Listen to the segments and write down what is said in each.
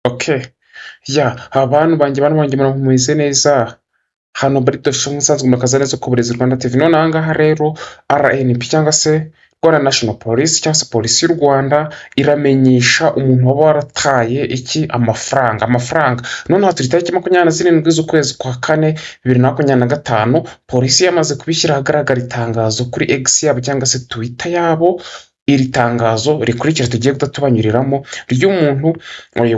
Okay, yeah, abantu banjye mumeze neza? Hano muri dosho nk'isanzwe, murakaza neza ku Burezi Rwanda TV. None aha ngaha rero RNP cyangwa se Rwanda National Police cyangwa se Polisi y'u Rwanda iramenyesha umuntu waba warataye iki? Amafaranga. Noneho turi tariki 27 z'ukwezi kwa kane 2025. Polisi yamaze kubishyira ahagaragara, itangazo kuri X yabo cyangwa se Twitter yabo. Iri tangazo rikurikira tugiye guhita tubanyuriramo ry'umuntu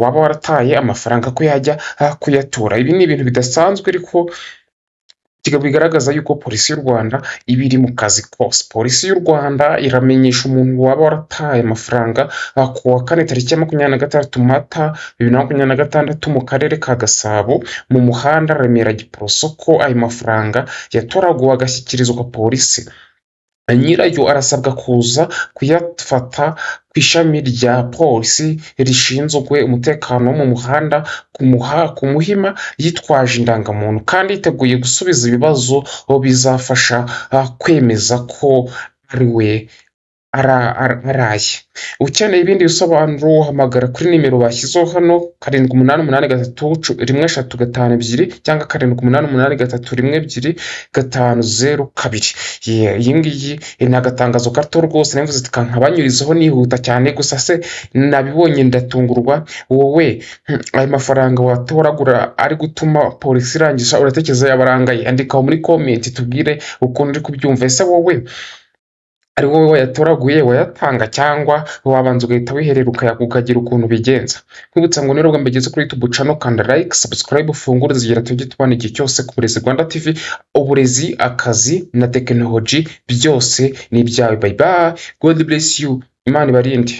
waba warataye amafaranga ko yajya kuyatora. Ibi ni ibintu bidasanzwe, ariko bigaragaza yuko Polisi y'u Rwanda iba iri mu kazi kose. Polisi y'u Rwanda iramenyesha umuntu waba warataye amafaranga ku wa kane tariki ya 26 Mata 2026 mu karere ka Gasabo mu muhanda Remera Giporoso ko ayo mafaranga yatoraguwe agashyikirizwa polisi. Nyirayo arasabwa kuza kuyafata ku ishami rya polisi rishinzwe umutekano wo mu muhanda ku Muhima, yitwaje indangamuntu kandi yiteguye gusubiza ibibazo bizafasha kwemeza ko ari we araye. Ukeneye ibindi bisobanuro hamagara kuri nimero bashyizeho hano: 78831352 cyangwa 7883125002. Iyi ngiyi ni agatangazo gato rwose navuze nkabanyurizeho nihuta cyane, gusa se nabibonye ndatungurwa. Wowe ayo mafaranga watoragura ari gutuma polisi irangisha, uratekereza yaba arangaye? Andika muri comment tubwire ukuntu uri kubyumva. Ese wowe ari wowe wayatoraguye wayatanga, cyangwa wabanza ugahita wiherera ukagira ukuntu ubigenza? Nkwibutsa ngo niba mbegeze kuri YouTube channel, kanda like, subscribe, ufungure zigera, tujye tubona igihe cyose ku Burezi Rwanda TV. Uburezi, akazi na tekinoloji byose ni ibyawe. Bye bye, God bless you, Imana ibarinde.